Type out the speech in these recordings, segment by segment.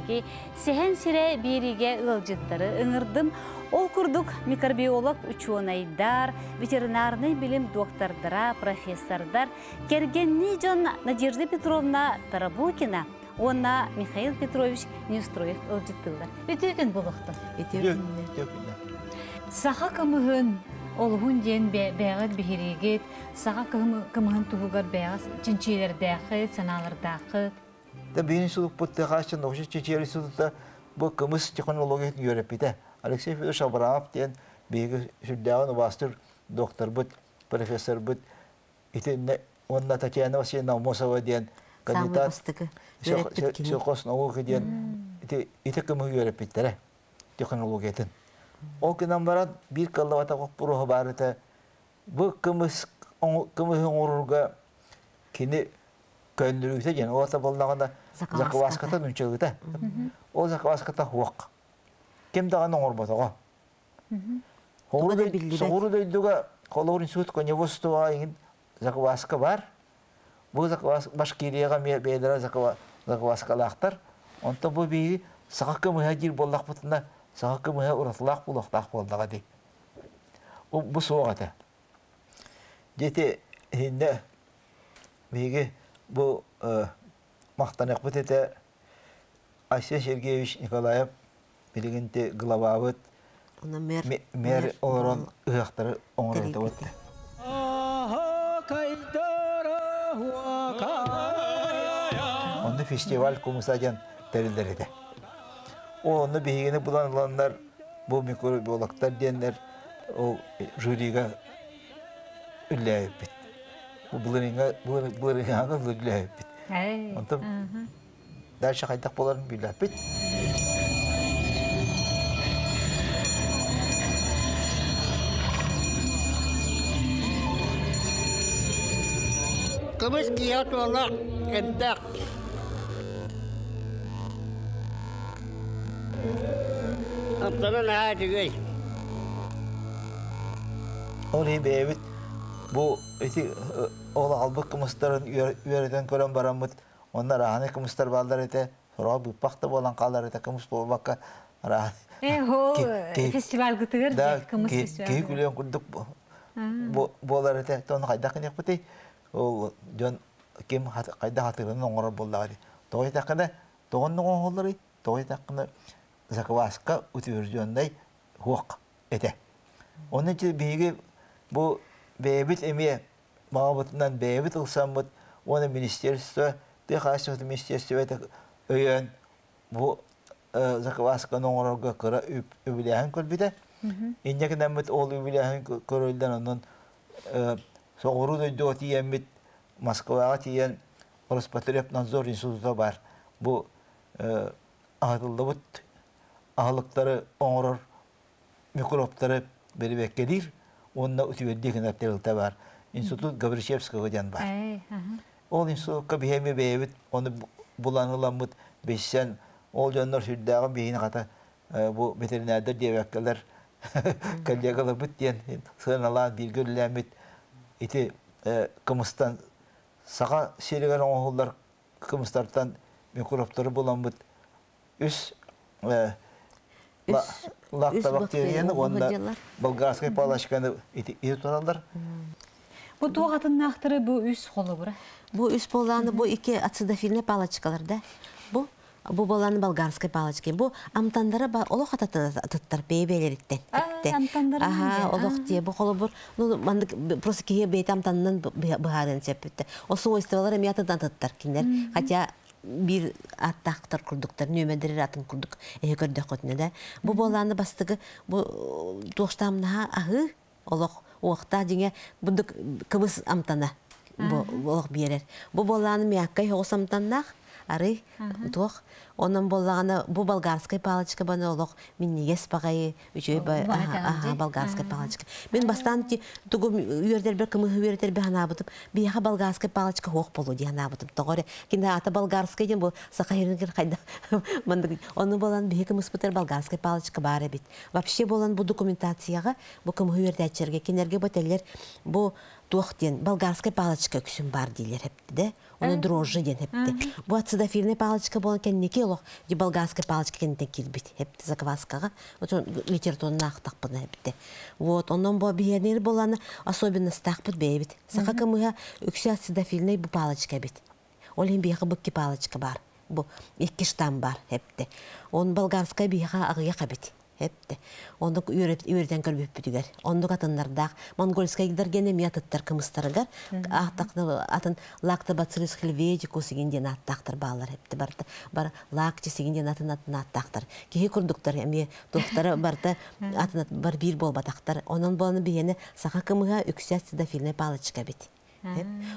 биһиги Сэһэн сирэ биэриигэ ыалдьыттары ыҥырдым. Ол курдук микробиолог учуонайдар, ветеринарнай билим доктордара, профессордар, кэргэннии дьон Надежда Петровна Тарабукина уонна Михаил Петрович Неустроев ыалдьыттыыллар. Үтүө күн буолуохтун. Үтүө күннэр. Саха кымыһын олуһун диэн бэйэҕит биһириигит, саха кымыһын туһугар бэйэҕит чинчиилэрдээххит, санаалардааххыт. Да биһин сулукпут тыхааччы научный чинчийэр института бу кымыс технологиятын үөрэппитэ. Алексей Федорович Абрамов диэн биһиги сүрдээҕин убаастыыр докторбут, профессорбут итиннэ уонна Татьяна Васильевна Аммосова диэн кандидат сельхознаука диэн ити ити кымыһы үөрэппиттэрэ технологиятын. Ол гынан баран биир кыллабата боппуруоһа баар этэ. Бу кымыс кымыһы оҥорорго кини көннөрүүтэ диэн ол буоллаҕына закваската нунчалыта. Ол закваската хуох. Ким даҕаны оҥорботоҕо. Соҕуруу дойдуга холобур институт коневодствоҕа иҥин закваска бар. Бу заквас Башкирияҕа эмиэ бэйэлэрэ закваскалаахтар. Онтон бу биһиги саха кымыһа диир буоллахпытына, саха кымыһа уратылаах буолуохтаах буоллаҕа дии. Бу суох этэ. Дьэ иһиннэ биһиги бу махтаныахпыт этэ Айсен Сергеевич Николаев билигин те главабыт мэр олорон ыһыахтары оҥорордобут. Онно фестиваль кумуса диэн тэриллэр этэ. Ол онно биһигини булан ыланнар бу микробиологтар диэннэр ол жюрига үллээбиппит. Бу былырыыҥҥа былырыыҥҥа үллээбиппит. Онтон Дальше хайдах буоларын билбэппит. Кымыс киһи туоллаах эмтээх. Амтана наһаа үчүгэй. Ол иһин бэйэбит бу ити ол аҕалбыт кымыстарын үөрэтэн көрөн бараммыт Онно арааһынай кымыстар бааллар этэ, сороҕо быыппах да буолан хаалар этэ, кымыс буолбакка арааһын. Э, фестивальгытыгар да, кымыс киһи күлүөн курдук буолар этэ. Тону хайдах гыныахпытый? Ол дьон ким хайдах атыырын оҥорор буоллаҕа дии. Тоҕо диэтэххинэ, тоҕонно оҥоһулларый? Тоҕо диэтэххинэ, закваска утвержденный хуох этэ. Онон биһиги бу бэйэбит эмиэ Маҕабытынан бэйэбит ылсаммыт уонна министерство, тыа хаһаайыстыбатын министерствота өйөөн бу заквасканы оҥорорго кыра үбүлээһин көрбүтэ. Инньэ гынаммыт ол үбүлээһин көрүллэн онон соҕуруу дойдуга тиийэммит Москваҕа тиийэн Роспотребнадзор института баар. Бу аһатыллыбыт аһылыктары оҥорор микробтары бэрэбиэркэлиир уонна үтүөрдүү гынар тэрилтэ баар. Институт Гавришевского диэн баар. Ол институкка биһи эмиэ бэйэбит ону булан ыламмыт билсэн ол дьоннор сүрдээҕин биһини хата бу ветеринардар диэбэккэлэр коллегаларбыт диэн сыаналаан бииргэ үлэлээммит ити кымыстан саха сиригэр оҥоһуллар кымыстартан микробтары буламмыт үс лактобактерияны уонна болгарскай палочканы ити тураллар. Бу туох атыннаахтары бу үс холобура? Бу үс боллааны бу икки ацидофильный палочкалар да. Бу бу боллааны болгарскай палочка. Бу амтандара ба олох ататтар бэйбэлериттен. Амтандара. Аха, олох тие бу холобур ну мандык просто киһи бэйте амтанынан быһаарыан сөппүттэ. О свойстволар эмиэ атынан таттар кинилер. Хотя биир ааттаахтар курдуктар, нүөмэрдэрэр атын курдук эһи көрдөххүтүнэ да. Бу буолааны бастыгы бу туохтаамнаһа аһыы олох уохтаах дьиҥэ будук кыбыс амтана бу олох биэрэр. Бу буолааны мягкай соҕус амтаннаах арый туох онон буоллаҕына бу болгарскай палочка баны олох минньигэс баҕайы үчүгэй аха болгарскай палочка мин бастаан тугу үөрдэрбэр кымыһы үөрэтэрбэ санаабытым биһиэхэ болгарскай палочка суох буолуо дии санаабытым тоҕо эрэ кини аата болгарскай диэн бу саха иһинигэр хайдах маннык ону буолан биһи кымыспытыгар болгарскай палочка баар эбит вообще буолан бу документацияҕа бу кымыһы үөрдээччилэргэ кинилэргэ бу этэллэр бу Туох диэн болгарская палочка үксүн бар диилэр хепти Оны дрожжи диэн хепти. Бу ацидофильная палочка болан кэнники олох ди болгарская палочка кэннитен киирбит хепти закваскаҕа. Отон литератураны аахтахпына хепти. Вот онон бу биһиэнир боланы особенностаахпыт бэйэбит. Саха кымыһа үксү ацидофильный бу палочка эбит. Ол иһин биһиэхэ бу икки палочка бар. Бу икки штамм бар хепти. Он болгарская биһиэхэ аҕыйах эбит. Эпте. Оннук үөрэтэн көрбүппүтүгэр. Оннук атыннардаах монгольскайдарга эмиэ атыттар кымыстарыгар ааттахна атын лактобациллус хельветикус игин диэн ааттаахтар баалар эпте барта бар лакти сигин диэн атын атын ааттаахтар. Киһи курдуктар эмиэ туохтара барта атын бар биир буолбатахтар. Онон буолан биһиэнэ саха кымыһа үксэ ацидофильная палочка эбит.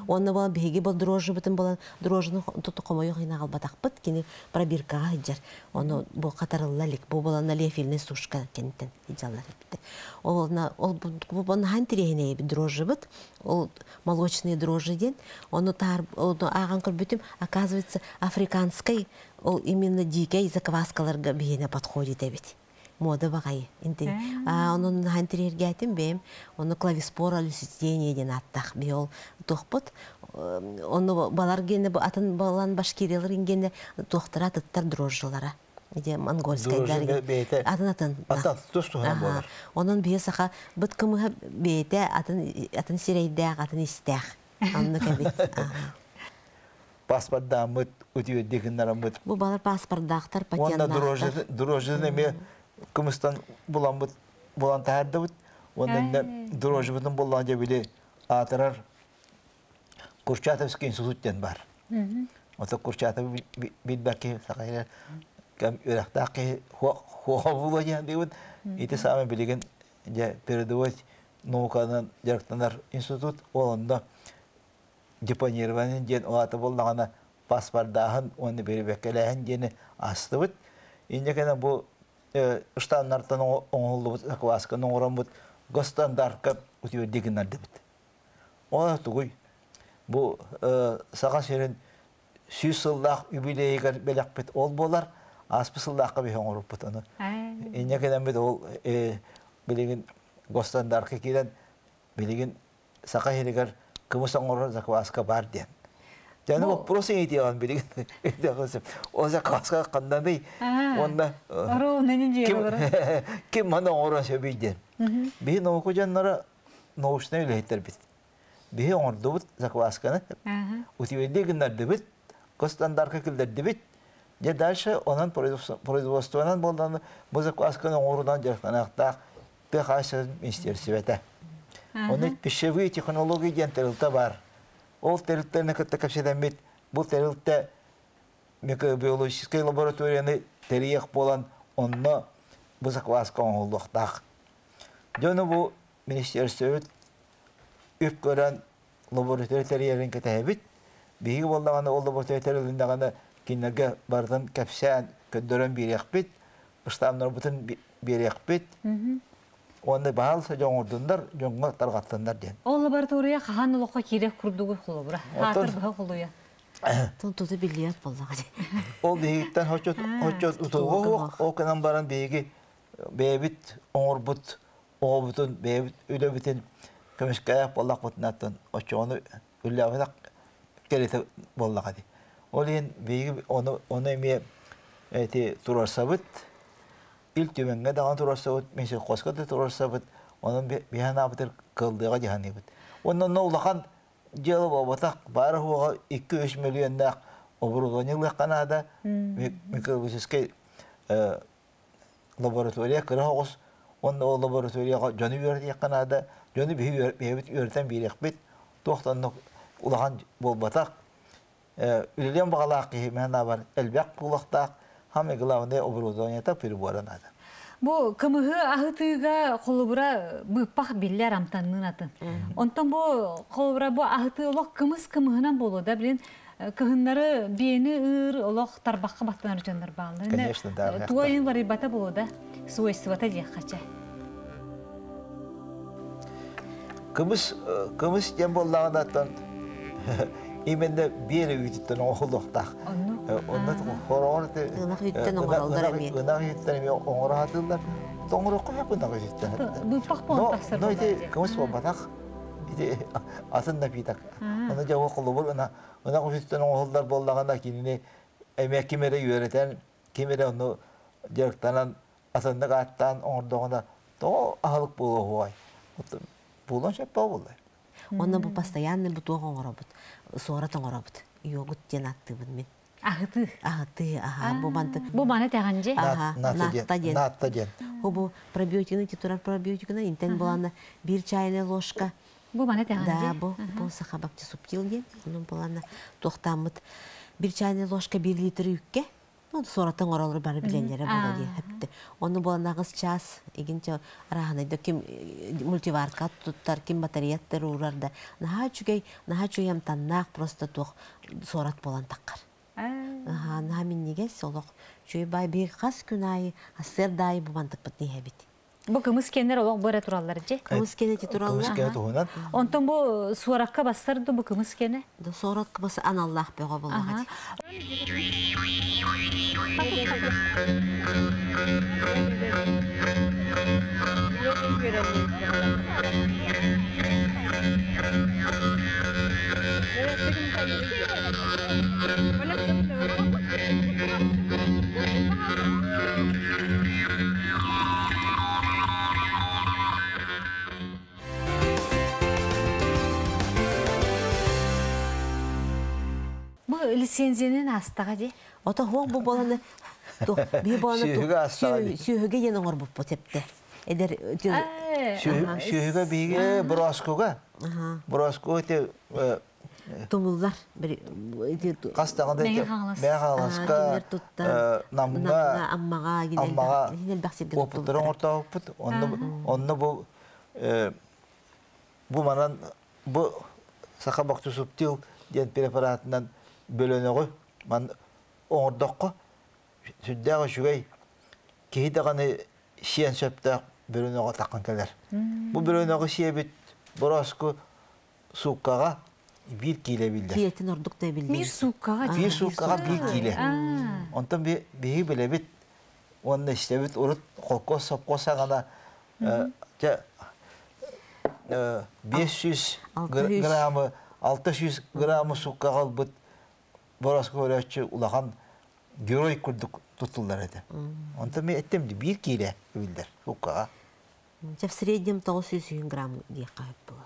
Уонна буолан биһиги бол дрожжибытын болан дрожжины туту хомойуох иһин аҕалбатахпыт кини пробиркаҕа сылдьар. Ону бу хатарылла илик бу болан лиофильный сушка кэнниттэн сылдьаллар эбит. Ол ол бу наһаа интэриэһинэй дрожжибыт. Ол молочные дрожжи диэн. Ону таар ону ааҕан көрбүтүм, оказывается, африканскай ол именно дикэй закваскаларга биһиэнэ подходит эбит. Мода баҕайы. Онон наһаа интэриэһиргээтим бэйэм. Ону клависпора люситения диэн ааттаах би ол туохпут. Ону балар генэ бу атын балан башкириялар генэ туохтара атыттар дрожжилара. Иде монгольскайдар атын атын. Атын тус туһунан буолар. Онон биһи саха быт кымыһа бэйэтэ атын атын сирэйдээх, атын истээх. Оннук эбит. Паспордааммыт, утуйдик гыннараммыт. Бу балар паспордаахтар, патеннаахтар. Уонна дрожжины эмиэ кымыстан буламмыт, булан таһаардыбыт. Уонна дрожжибытын буллаан дьэ били аатырар Курчатовский институт диэн бар. Ото Курчатов билбэт киһи саха кэм үөрэхтээх киһи хуоха буолуо диэн диибин. Ити саамай билигин дьэ передовой науканан дьарыктанар институт ол онно депонирование диэн улаата буоллаҕына паспордааһын уонна бирибэккэлээһин диэни астыбыт. Инньэ гынан бу штаннартан оҥоһуллубут заквасканы оҥороммут госстандартка утуйдии гыннардыбыт. Ол тугуй? Бу Саха сирин 100 сыллаах юбилейигэр бэлэхпит ол буолар, ааспыт сыллаахха биһи оҥоруппут ону. Инньэ гынаммыт ол билигин госстандартка киирэн билигин Саха сиригэр кымыс оҥорор закваска бар диэн. Дьэни вопрос ыйытыаҕын билигин. Ол закваска ханнаный? Уонна ким маны оҥорон сөбүй диэн. Биһи наука дьонноро научнай үлэһиттэрбит. Биһи оҥордубут заквасканы, утивелли гыннардыбыт, госстандарка киллэрдибит. Дьэ дальше онон производствонан буолланы бу заквасканы оҥоруунан дьарыктаныахтаах тыа хаһаайыстыбатын министиэристибэтэ. Оны пищевые технологии диэн тэрилтэ бар. Ол тэрилтэни кытта кэпсэтэммит, бу тэрилтэ микробиологическай лабораторияны тэрийиэх буолан, онно бу закваска оҥоһуллуохтаах. Дьону бу министерствобыт үп көрөн лаборатория тэрийэрин кэтэһэбит. Биһиги буоллаҕына ол лаборатория тэрилиннэҕинэ кинилэргэ барытын кэпсээн, көрдөрөн биэриэхпит, штабнарбытын биэриэхпит. Уонна баһаалыста дьоҥурдуннар, дьоҥҥо тарҕаттыннар диэн. Ол лаборатория хаһан олоххо киирэх курдугу холобура. Хаатыр быһа холуйа. Тон туту билиэт буоллаҕа. Ол биһигиттэн хочот хочот утулугу ол гынан баран биһиги бэйэбит оҥорбут оҕобутун бэйэбит үлэбитин көмүскээх буоллахпытынаттан оччоҕону үллээбэтэх кэритэ буоллаҕа дии. Ол иһин биһиги ону ону эмиэ эти туруорсабыт. Ил Түмэҥҥэ даҕаны туруорсабыт, Минсельхозка да туруорсабыт. Онон биһи анаабытыр кыаллыаҕа дьаһаныыбыт. Уонна онно улахан дьыала буолбатах, баара суоҕа 2-3 миллионнаах оборудование ылыахха наада. Микробическай лаборатория кыра оҕус уонна ол лабораторияҕа дьону үөрэтиэххэ наада. Дьону биһи бэйэбит үөрэтэн биэриэхпит. Туох да оннук улахан буолбатах. Үлэлиэн баҕалаах киһи мэһэн аабар элбэх буолуохтаах. Самое главное оборудованиета прибора надо. Бу кымыһы аһытыыга холобура быыппах биллэр амтанныын атын. Онтон бу холобура бу аһытыы олох кымыс кымыһынан буолуо да билин кыһыннары биэни ыыр олох тарбахха баттанар дьоннор бааллар. Конечно, да. Туойун барыйбата буолуо да свойствота диэххэ. Кымыс кымыс диэн буоллаҕына именно биэрэ үүтүттэн оҥоһуллуохтаах. Онно хороҕор Ынах үүттэн оҥороллор эмиэ. Ынах үүттэн эмиэ оҥоро сатыыллар. Оҥоруохха сөп ынах үүтүттэн. Быыппах буолан тахсар. Но ити кымыс буолбатах. Ити атын напиток. Оны жа холобур ына ына кусуттан оҥоһуллар буоллаҕына кинини эмиэ ким эрэ үөрэтэн, ким эрэ ону дьарыктанан атыннык ааттаан оҥордоҕуна тоҕо аһылык буолуо буолуон сөп буоллар. Онно бу постоянно бу туох оҥоробут, суорат оҥоробут. Йогурт диэн аттыыбын мин. Аһытыы. Аһытыы, аха, бу манты. Бу маны тэҕинжи. Аха, наатта диэн. Наатта диэн. Бу пробиотигын ити турар пробиотигына интен булана бир чайная ложка. Бу маны тэҕинжи. Да, бу саха бакча субтил диэн. Онун булана туохтааммыт бир чайная ложка 1 литр үкке. Ну, суоратын оҥороллор бары билэллэрэ буолуо дии хэпти. Ону буолан аҕыс час игинчэ араһанайда ким мультиварка туттар, ким батареяттар уурар да наһаа үчүгэй, наһаа үчүгэй амтаннаах просто туох суорат буолан таххар. Аха, наһаа минньигэс олох. Үчүгэй баай биир хас күн аайы ассыар аайы бу мантыкпытын иһэбит. Бу кымыс кеннер олох бара тураллар же. Кымыс кене ти тураллар. Кымыс кене туһунан. Онтон бу суоракка бастар ду бу кымыс кене? Да суоракка бас аналлаах бөҕө буоллаҕа. Бу лицензияны астаға де? Ото хуох бу боланы би боланы сүүһүгэ диэн оҥорбуппут эпте. Эдер сүүһүгэ биһиги бороскуга. Бороску эти тумуллар хас даҕаны Мэҥэ Хаҥаласка, Намҥа, Аммаҕа Аммаҕа опыттары оҥортообуппут. Онно бу бу манан бу саха бактусуптил диэн препаратынан бөлөнөҕү ман оҥордоххо сүрдээх үчүгэй киһи даҕаны сиэн сөптөөх бөлөнөҕө таххан кэлэр. Бу бөлөнөҕү сиэбит бороску сууккаҕа 1 киилэ биллэр. Киилэтин ордук да биллэр. Биир сууккаҕа. Биир сууккаҕа 1 киилэ. Онтон биһиги билэбит уонна истэбит урут холкуос сопхуос саҕана 500 граммы 600 граммы сууккаҕа ылбыт бороску көрөөччү улахан герой курдук туттуллар этэ. Онтон мен эттем 1 киилэ биллэр сууккаҕа. В среднем 900 грамм диэххэ сөп буолуо.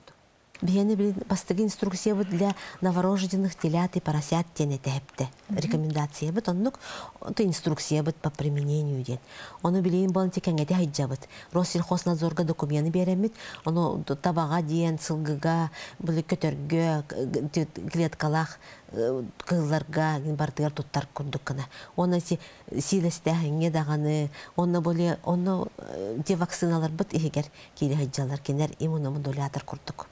Биһиэни билин бастакы инструкциябыт для новорожденных телят и поросят диэн этэһэптэ. Рекомендациябыт оннук инструкциябыт по применению диэн. Ону билин болон кэҥэти хайдьабыт. Россельхознадзорга документы береммит. Ону табаҕа диэн сылгыга, били көтөргө, клеткалаах кыылларга бардыгар туттар курдук гына. Оны сиилэстээһиҥҥэ даҕаны, онно боле онно те вакциналарбыт иһигэр киири хайдьалар кинер иммуномодулятор курдук.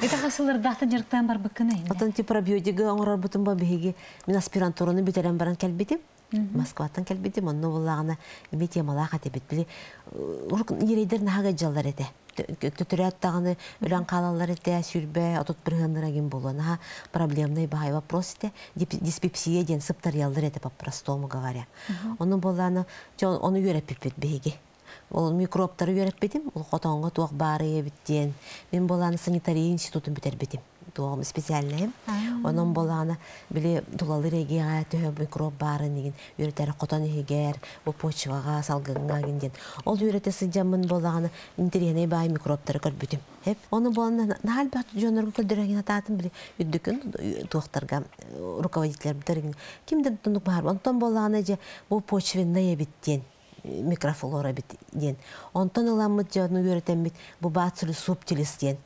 Это хасылырдаахтан жарыктаан барбыккына инне. Отон ти пробиотигы оҥорорбутун бу биһиги мин аспирантураны бүтерен баран кэлбитим. Москваттан кэлбитим, онно буллаҕына эми темалаах этибит. Били ерейдер наһага дьаллар этэ. Төтөрөөт даҕаны өлөн хаалаллар этэ, сүрбэ, отут бырыһыаннара ким буолуо. Наһаа проблемный баһай вопрос этэ. Диспепсия диэн сыптарыяллар этэ, по-простому говоря. Ону буоллаана, ону үөрэппиппит биһиги. Ол микробтары үөрэппитим, ол хотоҥҥо туох баары эбит диэн. Мин буолааны санитария институтун бүтэрбитим. Туоҕум специальныйым. Онон буолаана били тулалыр эгиэҕэ төһө микроб баарын игин үөрэтэр хотон иһигэр, бу почваҕа, салгыҥҥа игин диэн. Ол үөрэтэ сылдьаммын буолаҕына интэриэһинэй баай микробтары көрбүтүм. Хеп. Оны буолана наһаа элбэх дьоннорго көрдөрөҥүн атаатым били үрдүкүн туохтарга руководителлэр ким да тунук баар. Онтон буолаана же бу почвенный эбит диэн микрофлора бит диэн. Онтон ыламмыт дьону үөрэтэммит бу бацилус субтилис диэн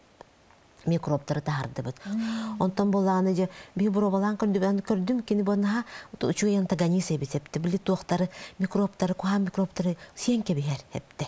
микробтары таһардыбыт. Онтон булааны же би буробалаан көрдүм, көрдүм кини бонаха үчүгэй антагонист эбит эпти. Били туохтары микробтары, куһаан микробтары сиэн кэбиһэр эпти.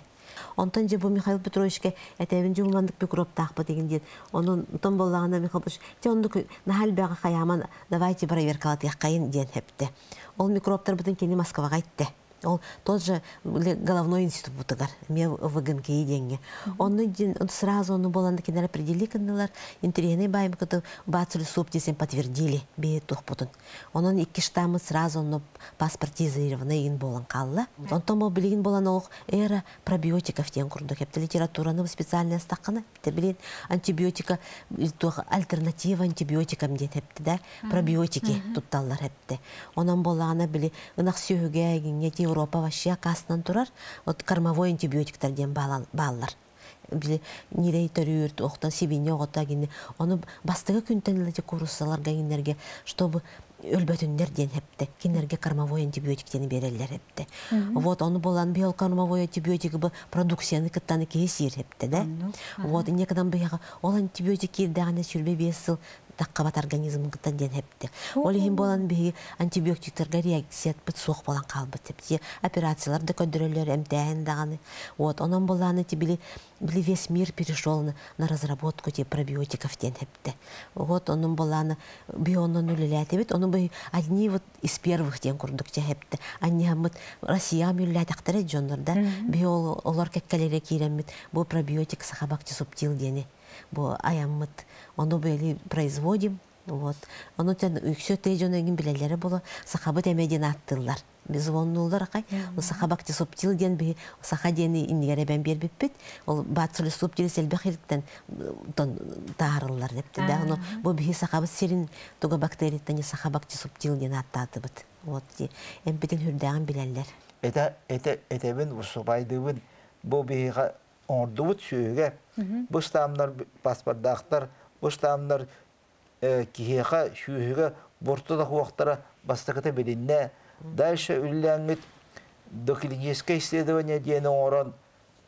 Онтон же бу Михаил Петровичке этэбин жумандык микробтаахпа деген диэн. Онон онтон боллаҕына Михаил Петрович те оннук нахал бэҕэ хайааман давайте проверкалатыаххайын диэн эпти. Ол микробтар бытын кини Москваҕа итте. Ол тот же головной институтыгар, эмиэ ВГНКИ диэҥҥэ. Онно сразу ону болан кинилэр определили гыннылар, интересный байым кыты бацили суп десен подтвердили бэйэ туохпутун. Онон икки штаммы сразу онно паспортизированный ин болан қалла. Онтон бу билигин болан олох эра пробиотиков диэн курдук эпти литератураны специальная стаққаны билин антибиотика туох альтернатива антибиотикам диэн эпти да пробиотики тутталлар эпти. Онон болаана били ынах сүһүгэ гиңге Европа вообще касынан турар вот кормовой антибиотиктар диэн бааллар. Били нирей төрүүр охтон сибинье оҕото гинне ону бастыгы күнтэн ылы куруссаларга гиннерге чтобы өлбөтүннер диэн хепте кинерге кормовой антибиотик диэн береллер хепте. Вот ону болан биол кормовой антибиотик бу продукцияны кыттаны киһи сиир хепте да. Вот инекадан быяга ол антибиотик кирдәгәне сүрбе бес сыл таққабат организм кыттан диэн хепте. Ол иһин болан биһи антибиотиктарга реакция бит суох болан калбыт хепте. Операциялар да көдөрөлөр эмтээһин даганы. Вот онон боланы били били весь мир перешел на разработку те пробиотиков диэн хепте. Вот онон боланы би онон үлеләтебит, оны бы одни вот из первых ден курдук хепте. Анни хаммыт Россия мүлләтәхтере дьоннор да би ол олар кеккелере киреммит бу пробиотик сахабакти субтил диэни бу аяммыт ону били производим. Вот ону тен үксө те дьон эгин билелери боло сахабыт эмедин аттылар биз воннулар акай сахабакти субтил диэн би саха диэни иннигере бен бербиппит ол бацили субтил селбехиттен тон таарыллар депти да. Ону бу биһи сахабыт сирин туга бактериттен сахабакти субтил диэн аттаатыбыт. Вот эмпитин хүрдээҕин билеллер. Это это этебин усубайдыбын бу биһига оңордубут сүүгэ бу штамнар паспордаахтар бу штамнар киһиэхэ сүүһүгэ борту да хуохтара бастакыта билинне. Дальше үллээҥҥит доклиническое исследование диэн оҥорон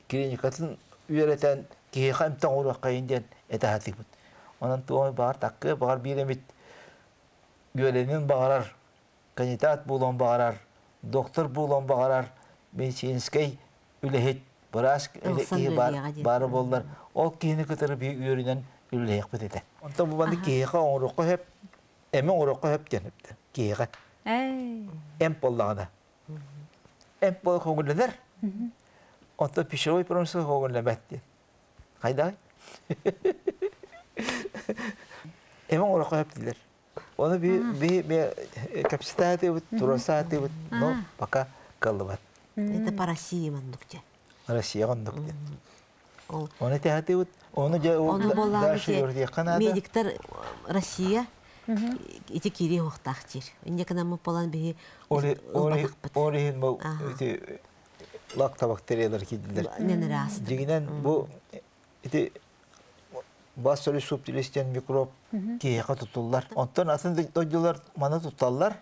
клиникатын үөрэтэн киһиэхэ эмтэн оҥоруоххайын диэн этэ Онон туомай баҕар таккы баҕар бииремит үөленин баҕарар кандидат буолуон баҕарар доктор буолуон баҕарар медицинскэй үлэһит быраас киһи баары боллар ол киһини кытары би үөрүнэн үлэлэһиэхпит этэ. Онтон бу банды киһиэхэ оҥоруохха хөп эми оҥоруохха хөп диэн хөптө киһиэхэ эм боллаҕына эм бол көҥүллэнэр онтон пищевой промышленность көҥүллэмэт диэн хайдай эми оҥоруохха хөп диилэр. Оны би би би капситаатыбыт турасаатыбыт, но пока каллыбат. Это по России мандукте. Россия ондук диэн. Оны тэхатыбыт, оны же дальше юрдиякка Медиктер Россия ити кири хуохтаахтир. Инне мы полан биһи Олихин бу ити лактобактериялар кидилер. Ненерас. Дигинен бу ити бассоли субтилистен микроб киһиэхэ тутуллар. Онтон атын дойдулар маны тутталлар.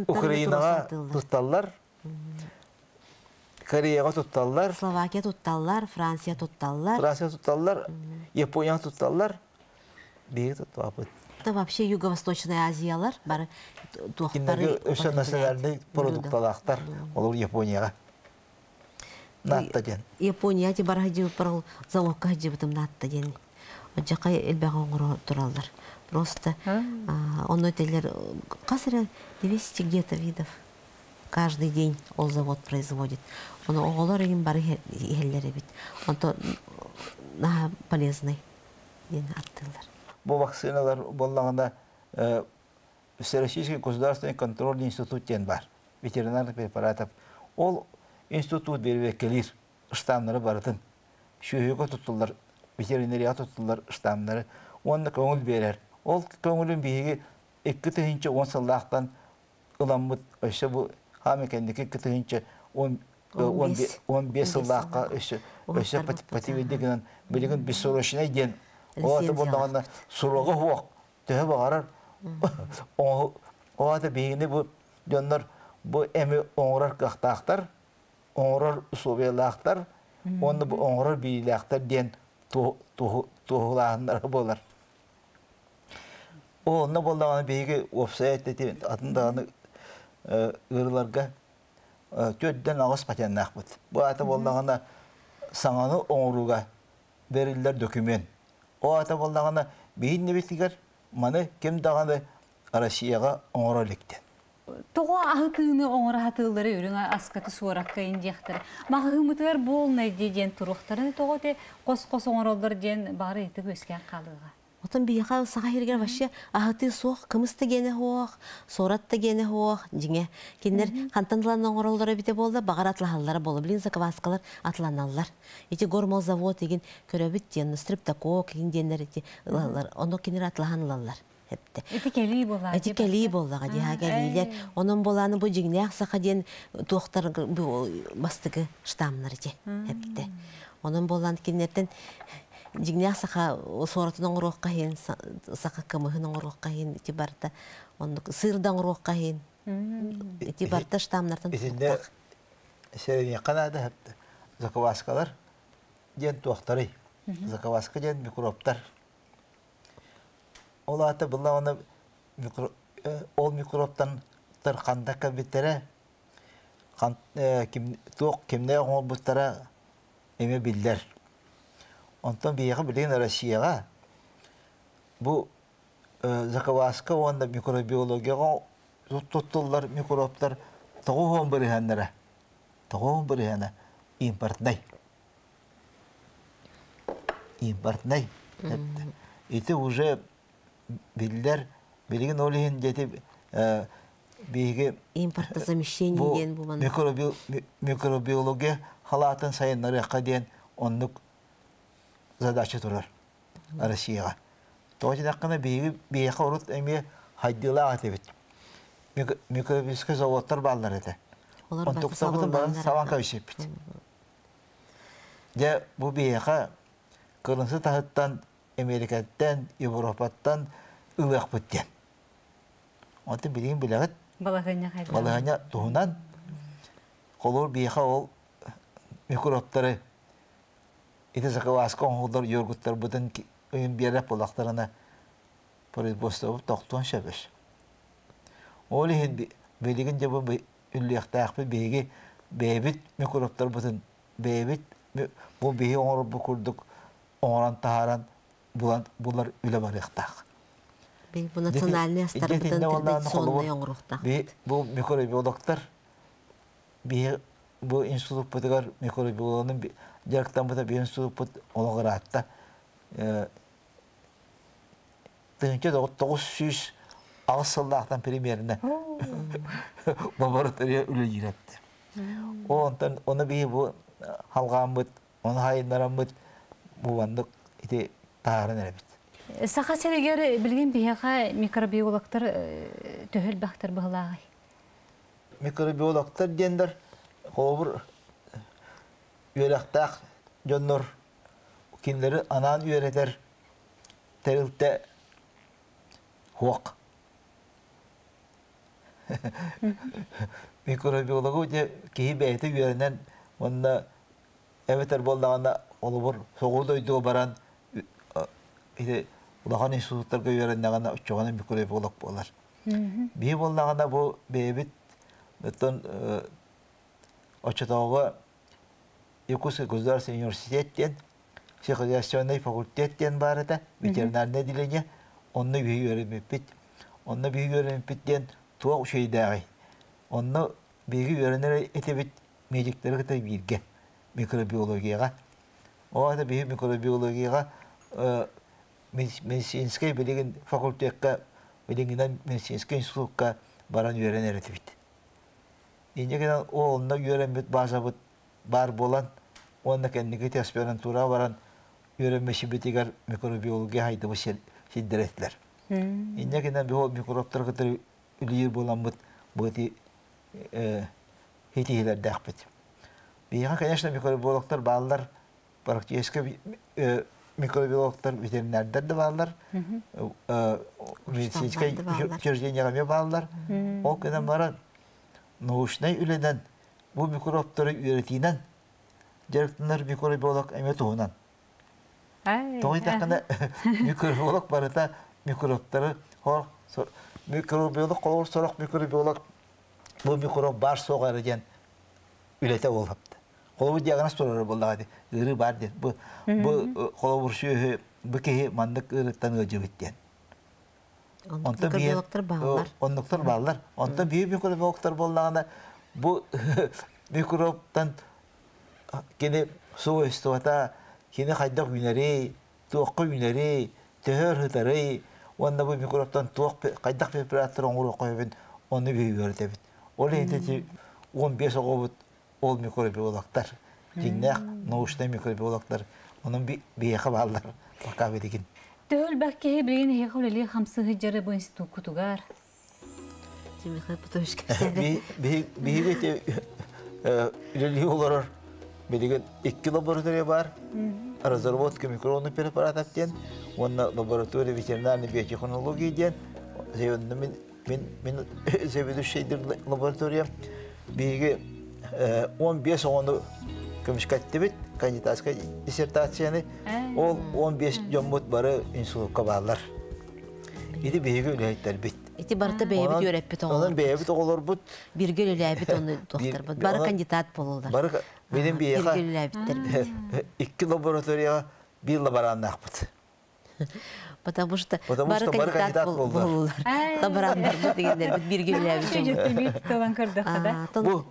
Украинаға тутталлар. Кореяға тутталлар. Словакия тутталлар, Франция тутталлар. Франция тутталлар, Япония тутталлар. Биһиги туттуапыт. Это вообще Юго-Восточная Азиялар бары туохтары. Өсө национальный продукталаахтар ол Японияга. Натта ден. Япония ти бар хажы парал заводка хажы бутым натта ден. Жакай элбәгә оңоро тураллар. Просто он өтелер касыра 200 где-то видов. Каждый день ол завод производит. Он оголор эгин бары ихеллери бит. Онто на полезный ден аттылар. Бу вакциналар боллаганда Всероссийский государственный контрольный институт ден бар. Ветеринарных препаратов. Ол институт бербеккелир штамнары барытын. Шүйігі тұтылар, ветеринария тұтылар штамнары. Онны көңіл берер. Ол көңілін биһиги 2010 сыллаахтан ыламмыт өссө бу хаамекендики 2015 сыллаахка өссө өссө пативидигинен билигин бессрочный диэн оата боллаҕына суруга хуок төһө баҕарар оата биһигини бу дьоннор бу эми оҥорор кыахтаахтар оҥорор условиялаахтар онно бу оҥорор биилээхтэр диэн туһулааһыннара буолар. Онно боллаҕына биһиги уопсайа атын даҕаны ыырыларга төрдөн аҕыс патеннаахпыт. Бу ата боллаҕына саҥаны оҥорууга бериллер документ. О ата боллаҕына биһин небитигэр маны ким даҕаны Россияга оҥоро иликтен. Тоҕо аһытыыны оҥоро сатыыллары үрүҥ аскаты суоракка индиэхтэрэ. Маҕаһыымытыгар буолнай дии диэн туруохтарын тоҕо те хос-хос оҥороллор диэн баҕар ыйытык үөскээн хаалыаҕа. Отон биһиэхэ саха сиригэр вообще аһытыы суох, кымыс да гиэнэ суох, суорат да гиэнэ суох, дьиҥэ. Кинилэр хантан ылан оҥороллоро эбитэ буолла, баҕар атлаһаллара буолла. Билин закваскалар атланаллар. Ити гормолзавод игин көрөбүт диэн, стрептокок игин диэннэр ити ылаллар. Ону кинилэр атлаһан ылаллар. Эпте. Ити кэлии буоллаҕа. Ити кэлии буоллаҕа дии, кэлиилэр. Онон буолааны бу дьиҥнээх саха диэн туохтар бастакы штаммнар ити. Эпте. Онон буолан кинилэртэн дьиҥнээх саха суоратын оҥоруохха иһин, саха кымыһын оҥоруохха иһин ити барыта оннук сыырда оҥоруохха иһин ити барыта штаммнартан Итиннэ сэрэниэххэ наада закваскалар диэн туохтарый? Закваска диэн микробтар. Ол аата былаҕына ол микробтан ханда кэлбиттэрэ туох кимнээх оҥорбуттара эмиэ биллэр. Онтон биһиэхэ билигин Россияҕа бу закваска уонна микробиологияҕа туттуллар микробтар 90 бырыһыаннара 90 бырыһыана импортнай. Импортнай. Ити уже биллэр, билигин ол иһин дети биһиги импортозамещение диэн бу микробиология халаатын сайыннарыахха диэн оннук задача турар Россияҕа. Тоҕо диэтэххинэ биһиги биһиэхэ урут эмиэ хайдыылаах этибит. Микробиологическай заводтар бааллар этэ. Онтуктарбытын баран сабан кэбисиппит. Дьэ бу биһиэхэ кырынсы таһыттан Америкаттан, Европаттан ылыахпыт диэн. Онтон билигин билэҕит. Балаһыанньа хайдах? Балаһыанньа туһунан холобур биһиэхэ ол микробтары ити закваска оҥоһуллар йогурттарбытын ыйын биэрэр буоллахтарына производствобут тохтуон сөбөс. Ол иһин билигин дьэ бу үллүөхтээхпит биһиги бэйэбит микробтарбытын бэйэбит бу биһи оҥорорбут курдук оҥорон таһааран булан булар үлэ барыахтаах. Бу национальный астарбытын традиционный оҥоруохтаах. Бу микробиологтар биһи бу институппутугар микробиологын дьарыктаммыта биһи институппут олох ыраатта. 1908 сыллаахтан примерно лаборатория үлэлиир этти. Онтон ону биһи бу халҕааммыт, ону хайыннараммыт бу маннык ити таһааран эрэбит. Саха сиригэр билигин биһиэхэ микробиологтар төһө элбэхтэр быһылааҕый? Микробиологтар диэннэр холобур үөрэхтээх дьоннор кинилэри анаан үөрэтэр тэрилтэ хуох. Микробиологу дьэ киһи бэйэтэ үөрэнэн уонна эбэтэр буоллаҕына холобур соҕуруу дойдуга баран ити улахан институттарга үөрэннэҕинэ оччоҕуна микробиолог буолар. Биһи буоллаҕына бу бэйэбит оттон оччотооҕу Якутский государственный университет диэн сельскохозяйственный факультет диэн баар этэ, ветеринарное отделение. Онно биһиги үөрэммиппит. Онно биһиги үөрэммиппит диэн туох үчүгэйдээҕий? Онно биһиги үөрэнэр этибит медиктэри кытта бииргэ микробиологияҕа. Ол аата биһиги микробиологияҕа медицинскэй билигин факультекка билиҥҥинэн медицинскэй институкка баран үөрэнэр этибит. Инньэ гынан ол онно үөрэммит базабыт баар буолан уонна кэнники аспирантураҕа баран үөрэммишибитигэр микробиология хайдыбыт сирдэр этилэр. Инньэ гынан биһи ол микробтары кытары үлэлиир буоламмыт бу ити хитиһилэрдээхпит. Биһиэхэ, конечно, микробиологтар бааллар, практически микробиологтар, ветеринардар да бааллар, медицинскэй учреждениеҕа эмиэ бааллар. Ол гынан баран научнай үлэнэн бу микробтары үөрэтиинэн дьарыктанар микробиолог эмиэ туһунан. Тоҕо диэтэххинэ микробиолог барыта микробтары микробиолог холобур сорох микробиолог бу микроб баар суох эрэ диэн үлэтэ буолапта. Холобур диагноз турара буоллаҕа дии ыарыы баар диэн. Бу бу холобур сүөһү бу киһи маннык ыарыттан ыалдьыбыт диэн. Онтон Микробиологтар бааллар. Оннуктар бааллар. Онтон биир микробиологтар буоллаҕына, бу микробтан кини свойствота, кини хайдах үүнэрий, туохха үүнэрий, төһө ырытарый, уонна бу микробтан туох хайдах препараттар оҥоруохха сөбүн ону биһиги үөрэтэбит. Ол иһин 15 оҕобут ол микробиологтар, дьиҥнээх научнай микробиологтар, онон биһиэхэ бааллар пока билигин. Төһө элбэх киһи билигин эһиэхэ үлэлии хамсыы дьары бу институккутугар? Михаил Петрович кэпсээн. Биһиги үлэлии олорор билигин икки лаборатория бар. Разработка микробных препаратов диэн, уонна лаборатория ветеринарной биотехнологии диэн, мин мин заведующийдир лаборатория. Биһиги 15 оҕону көмүскэттибит кандидатскай диссертацияны. Ол 15 дьоммут бары институтка бааллар. Ити биһиги үлэһиттэрбит. Ити барыта бэйэбит үөрэппит оҕолор. Онон бэйэбит оҕолорбут. Бирге үлэлээбит ону туохтарбыт. Бары кандидат буолалар. Бары билим биһиэхэ бирге үлэлээбиттэрбит. Икки лабораторияҕа биир лабораннаахпыт. Потому что бары кандидат буоллулар. Лабораннарбыт дегеннербит бирге үлэлээбит. Бу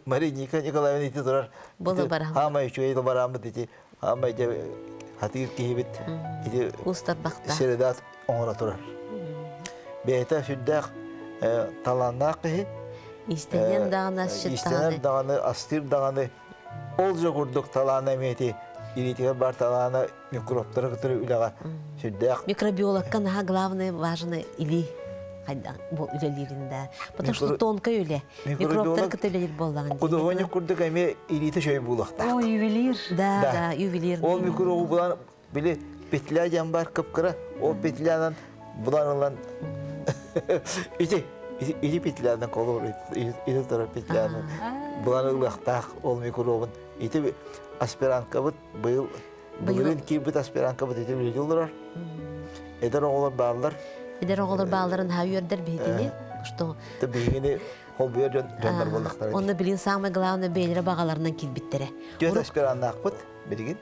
Мария Николаевна ити турар. Бу лаборант. Хаамай үчүгэй лаборанбыт ити. Хаамай хатыыр киһибит ити. Устар бакта. Середат оҥоро турар. Бэйэтэ сүрдээх талааннаах киһи. Иистэнэн даҕаны асчыт Иистэнэр даҕаны, астыыр даҕаны. Ол же курдук талаана эмиэти илиитигэр бар талаана микробтары кытары үлэҕэ сүрдээх. Микробиологка наһаа главное важно или бу үлэлиирин да. Потому что тонкая үлэ. Микробтар кытта үлэлиир буоллаҕын. Художник курдук эмиэ илиитэ шөй буолуохтаах. О, ювелир. Да, да, ювелир. Ол микробу булан били петля диэн бар кыпкыра, ол петлянан булан ылан ити ити петлянан колор ити турар петлянан булан ылыахтаах ол микробун. Ити аспиранткабыт быйыл былырыын киирбит аспиранткабыт ити үлэлии олорор. Эдэр оҕолор бааллар. Эдэр оҕолор баалларын ха үөрдэр биһигини, что биһигини холбуйар дьоннор буоллахтара. Онно билин самое главное бэйлere бағаларынан киирбиттере. Түөрт аспираннаахпыт билигин.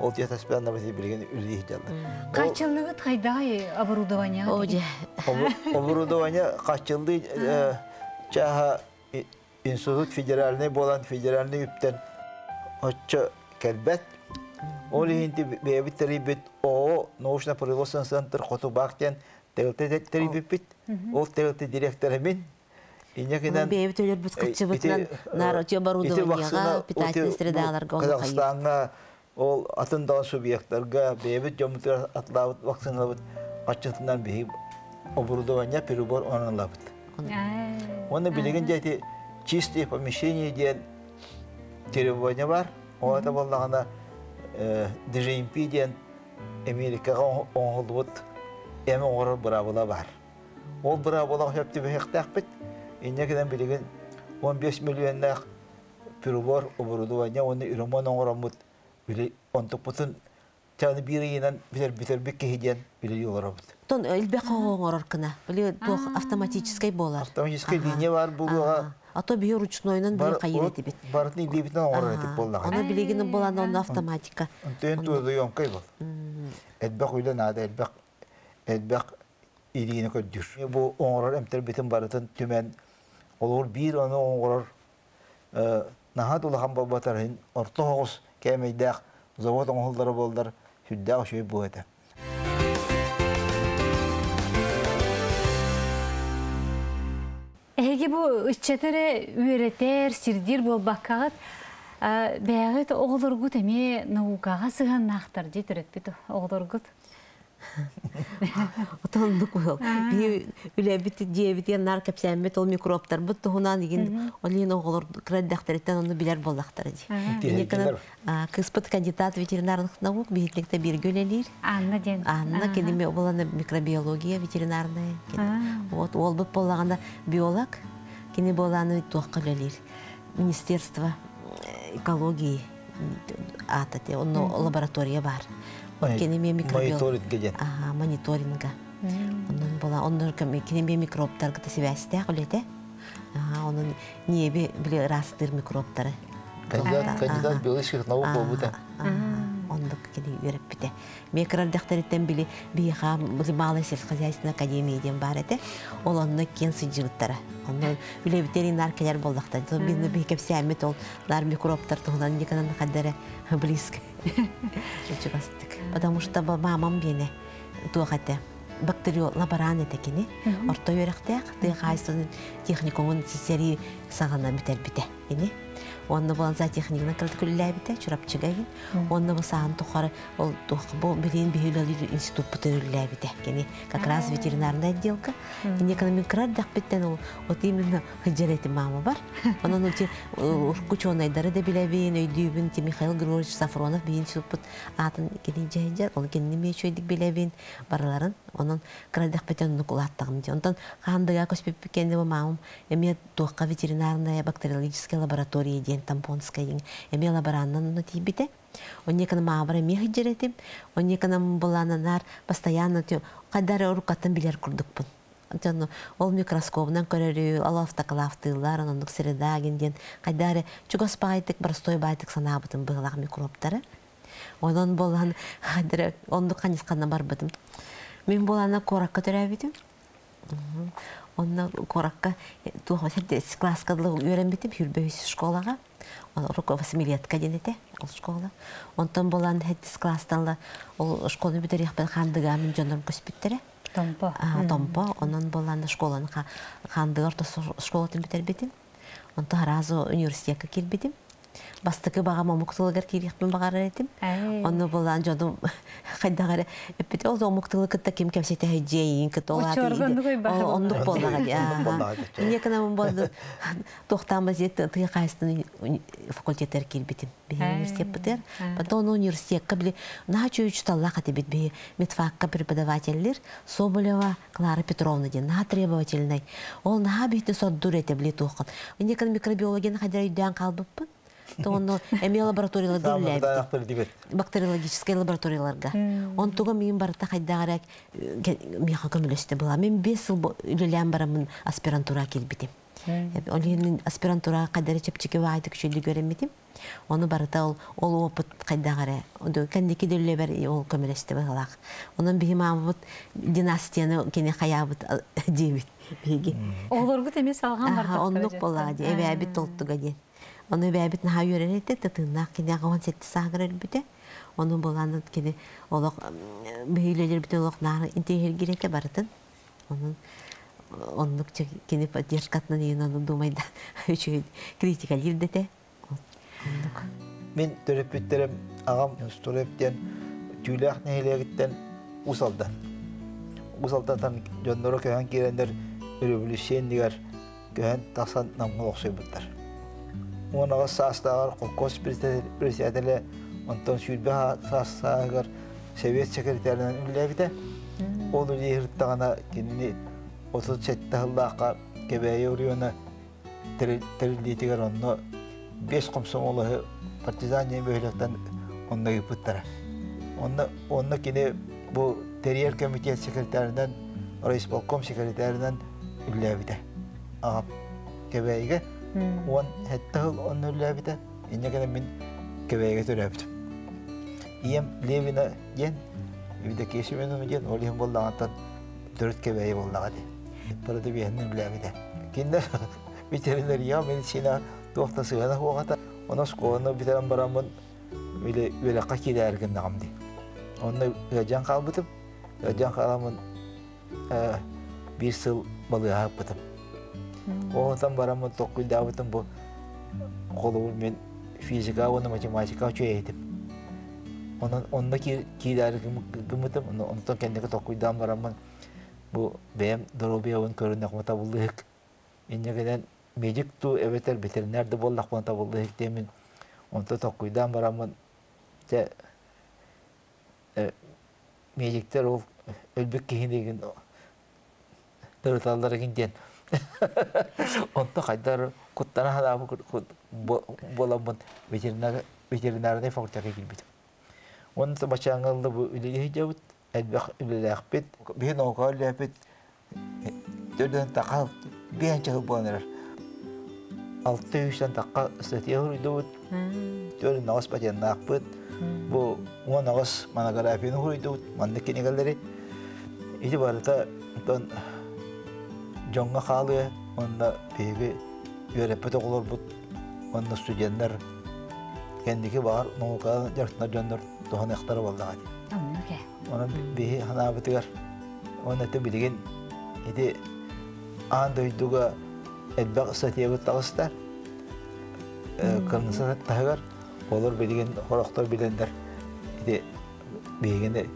Ол түөрт аспираннабыт билигин үлэлии сылдьаллар. Хааччыллыгыт хайдай оборудование? О, Оборудование хааччыллыы чааһа институт федеральный буолан федеральный үптэн оччо кэлбэт. Ол иһин бэйэбит тэрийбит ООО научно-производственный центр Хоту-Баах диэн тэрилтэ тэрийбиппит. Ол тэрилтэ директора мин. Иннекинен бэйэбит өлөрбүт кыччыбытынан нар оборудованияга, питательный средаларга Казахстаҥҥа ол атын даҕаны субъекттарга бэйэбит дьоммутугар атлаабыт вакциналабыт хаччытынан биһи оборудование прибор оҥороллобут. Уонна билигин дьэ ити чистые помещения диэн требование бар. Ол буоллаҕына DGMP диэн Америкаҕа оҥоһуллубут эми оҥорор быраабыла бар. Ол быраабылаҕа сөп түбэһиэхтээхпит. Инньэ гынан билигин 15 миллионнаах прибор, оборудование уонна ремонт оҥороммут били онтукпутун чаны биир ыйынан бүтэрбит киһи диэн үлэлии олоробут. Тон элбэх оҥорор кына. Били туох автоматическай буолар. Автоматическай линия бар буолуоҕа. А то биһи ручнойунан били хайыр этибит. Барытын илиибитинэн оҥорор этип буоллаҕа. Оны билигин булан онно автоматика. Онтон туодуйоҥкой бол. Элбэх үлэ наада, элбэх элбэх илиини көрдүүр. Бу оҥорор эмтэрбитин барытын түмэн олор биир ону оҥорор наһаа улахан буолбатар орто оҕус кээмэйдээх завод оҥоһуллара буоллар сүрдээх үчүгэй буо этэ. Эһиги бу ыччатары үөрэтэр, сирдиир буолбаккаҕыт, бэйэҕит оҕолоргут эмиэ наукаҕа сыһыаннаахтар дии төрөппүт оҕолоргут. Отоннук ол. Би үлэбит диэбит нар кэпсээммит ол микробтарбыт туһунан игин олин оҕолор кыраддахтарыттан ону билэр буоллахтара ди. Инникинэн кыспыт кандидат ветеринарных наук биһитликте бирге үлэлиир. Анна диэн. Анна киними болана микробиология ветеринарная. Вот олбут боллагана биолог кини боланы туохка үлэлиир. Министерство экологии атате онно лаборатория бар. Кинеми мониторинг диэн. Ага, мониторинга. Онон була оннор кинеми микробтар кыта сибээстээх үлэтэ. Ага, онон ниэби били ырастыыр микробтары. Кандидат биологических наук буолбута. Оннук. Оннук кини үөрэппитэ. Мин кыра эрдэхтэриттэн били биһиэхэ Малая сельскохозяйственная академия диэн баар этэ. Ол онно киэн сылдьыбыттара. Онно үлэбитин наар кэлэр буоллахтар. Бин биһи кэпсээммит ол наар микробтар туһунан никанан хаддара близко. Чугастык. Потому что мамам биэнэ туох этэ бактерио лаборант этэ кини. Орто үөрэхтээх тыа хаһаайыстыбатын техникумун сэрии саҕана бүтэрбитэ кини. Уонна буолан зоотехнигынан кыллээбитэ Чурапчыга иһин. Уонна бу саһан тухары ол бу билин биһи үлэлиир институппутун үлэлээбитэ. Кини как раз ветеринарная отделка. Кини экономик кырар дэхпиттен ол вот именно хыджар этим мама бар. Онон ути ученайдары да билэбин, өйдүүбүн, ти Михаил Григорьевич Сафронов биһи институппут аатын кини дьэһиджер, ол кинини миэчөйдик билэбин барыларын. Онон кыра дэхпиттен оннук улааттаҕым дии. Онтон хаандыга көспүппүт кэннэ мамам эмиэ туохха ветеринарная бактериологическая лаборатория диэн Тампонская эмиэ лабораннан онно тиийбитэ. Оннекана маабара эмиэ сылдьар этим. Оннекана булаананаар постоянно хайдары уруккаттан билэр курдукпун. Онтон ол микроскобунан көрөрү, ол автоклавтыыллар, оннук среда диэн хайдары чугас баайтык, простой баайтык санаабытым быһылаах микробтары. Онон болан хайдары оннук ханьысханна барбытым. Мин болана куоракка төрөөбүтүм. Онно куоракка туох класска үөрэммитим Хүрбөһүс школаҕа. Руко восьмилетка диэн этэ ол школа. Онтон болан хэттис класстан ол школаны бүтэриэхпин хаандыгаа мин дьоннорум көспүттэрэ. Томпо. Томпо. Онон болан школаны хаандыгар школатын бүтэрбитим. Онтон сразу университетка киирбитим. Бастакы баҕам омук тылыгар киириэхпин баҕарар этим. Онно болан дьонум хайдах эрэ эппит ол омук тылы кытта ким кэпсэтэ дьиэйин кытта ол оннук буоллаҕа дии. Иньэ кынамын болду туохтаан базет тыа хаһаайыстыбатын факультеттар киирбитим. Биһи университеппытыгар. Потом оны университетка били наһаа үчүгэй учууталлаах этибит биһи медфакка преподавателлэр Соболева Клара Петровна диэн наһаа требовательный. Ол наһаа биһити сордуур этэ били туоххан. Иньэ кына микробиологияны хайдара өйдөөн хаалбыппын. Тоҕону эмиэ лабораторияларга үлэлээбитим. Бактериологическай лабораторияларга. Онтуга миин барыта хайдах эрэ миэхэ көмөлөстө была. Мин 5 сыл үлэлээн бараммын аспирантура киирбитим. Ол иһин аспирантура хайдары чэпчэки баайтык үчүллү көрөммитим. Ону барыта ол ол опыт хайдах эрэ кэнники дөллөбөр ол көмөлөстө быһылаах. Онон биһи маамабыт династияны кини хаябыт диэбит биһиги. Оҕолоргут эмиэ салҕан бардахтара. Оннук болаа ди эбээбит толтуга диэн. Ону эбээбит наһаа үөрэн этэ, тытыыннаах кини 17 сааһыгар өлбүтэ. Ону болаан кини олох биһилэлэрбит олох наар интиһиргирете барытын. Онун оннук кини поддержкатынан иин ону думайда үчүгэй критика дете. Оннук. Мин төрөппүттерим аҕам Стуреп диэн түүлээх нэһилиэгиттэн Усалдан. Усалтан дьонноро көһөн киирэннэр революция көһөн тахсан намҥа охсуйбуттар. 18 саастааҕар холкуос председателэ, онтон 20 саастааҕар совет секретарынан үлэлээбитэ. Ол үлэлиир кинини 37 сыллаахха Кэбээйи оройуона тэриллиитигэр онно 5 комсомолоһу партизан диэн бөһүөлэктэн онно ыыппыттара. Онно онно кини бу тэрийэр комитет секретарынан, райисполком секретарынан үлэлээбитэ. Аҕам Кэбээйигэ 17 сыл онно үлэлээбитэ. Инньэ гынан мин Кэбээйигэ төрөөбүтүм. Ийэм Левина диэн, Евдокия Семеновна диэн, ол иһин буоллаҕыттан төрүт Кэбээйи буоллаҕа дии. Барыта биэһинэн үлэлээбитэ. Кинилэр ветеринария, медицина туох да сыһыана суох этэ. Онон оскуоланы бүтэрэн бараммын били үөрэххэ киирээри гыннаҕым дии. Онно ыалдьан хаалбытым. Ыалдьан хааламмын биир сыл балыыһа ыппытым. Онтон бараммын толкуйдаабытым бу холобур мин физика уонна математика үчүгэй этим. Онон онно киирээри гыммытым, онтон кэнники толкуйдаан бараммын бу бэйэм доруобуйабын көрүннэхпинэ табыллыыһык. Инньэ гынан медик туу эбэтэр ветеринар да буоллахпына табыллыыһык диэммин онто толкуйдаан бараммын дьэ медиктер ол өлбүт киһини ырыталлар игин диэн онто хайдар куттана хадаабы буоламмын ветеринарный факультетка киирбитим. Онно бачааҥҥа бу үлэлии сылдьабыт, элбэх үлэлээхпит. Биһи наука үлэлээппит төрдөн тақа биэнчэ сыл буолан эрэр. 600-тэн тахха статья суруйдубут, төрүн наҕыс патеннаахпыт. Бу 18 монографияны хуруйдубут, маннык кинигэлэри. Ити барыта онтон дьоҥҥо хаалыа, уонна биһиги үөрэппит оҕолорбут уонна студеннар кэнники баҕар наукаҕа дьарыктанар дьоннор туһаныахтара буоллаҕа дии. Оннук ээ. Онон биһи санаабытыгар уонна ити билигин ити аан дойдуга элбэх статьябыт таҕыста. Кырнысы таһыгар олор билигин хорохтор билэннэр ити биһигини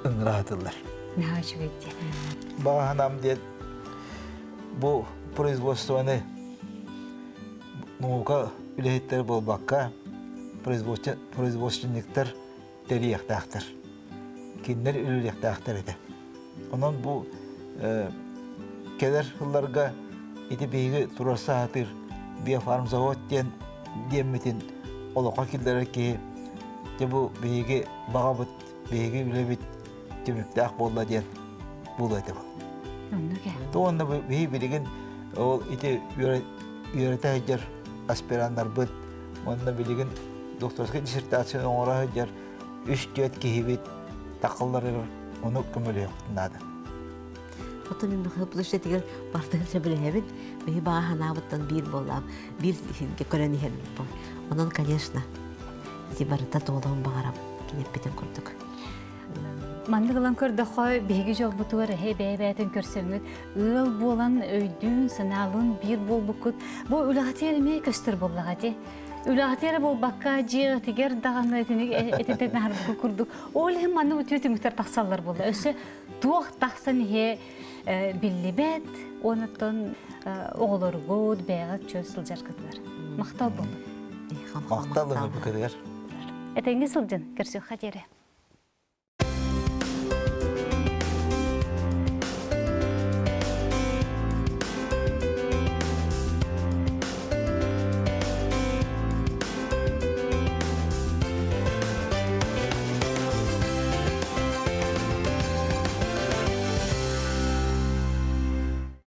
ыҥыраатыллар. Наһаа үчүгэй дии. Баҕа санаам диэн бу производствоны наука үлэһиттэрэ буолбакка производственниктар тэрийиэхтээхтэр. Кинилэр үлэлиэхтээхтэр этэ. Онон бу кэлэр сылларга ити биһиги турарса сатыыр биофармзавод диэн диэммитин олоххо киллэрэр киһи дьэ бу биһиги баҕабыт, биһиги үлэбит түмүктээх буолла диэн буолуо этэ бу. Оннук ээ. Уонна биһи билигин ол ити үөрэтэ сылдьар аспираннарбыт уонна билигин докторскай диссертацияны оҥоро сылдьар үс-түөрт киһибит тахалларыгар ону көмөлөһүөхпүт наада. Оттон мин площадьтигэр бартын сөбүлэһэбин. Биһи баҕа санаабыттан биир буоллаам, биир сиргэ көрөн иһэбин. Онон, конечно, ити барыта туолуон баҕарабын, киниппитин курдук. Маннык ылан көрдөххө, биһиги дьолбутугар эһэ бэйэ-бэйэтин көрсөҥҥүт, ыал буолан өйдүүн, санаалыын биир буолбуккут. Бу үлэҕитигэр эмиэ көстөр буоллаҕа дии. Үлэҕитигэр буолбакка, дьиэҕитигэр даҕаны итинтэн аһарбыкка курдук. Ол иһин маннык үтүө түмүктэр тахсаллар буолла. Өссө туох тахсан иһэ биллибэт, онуттан оҕолоргут бэйэҕит чөл сылдьаргытыгар. Махтал буоллун. Махтал ылбыкытыгар. Этэҥҥэ сылдьын, көрсүөххэ диэри.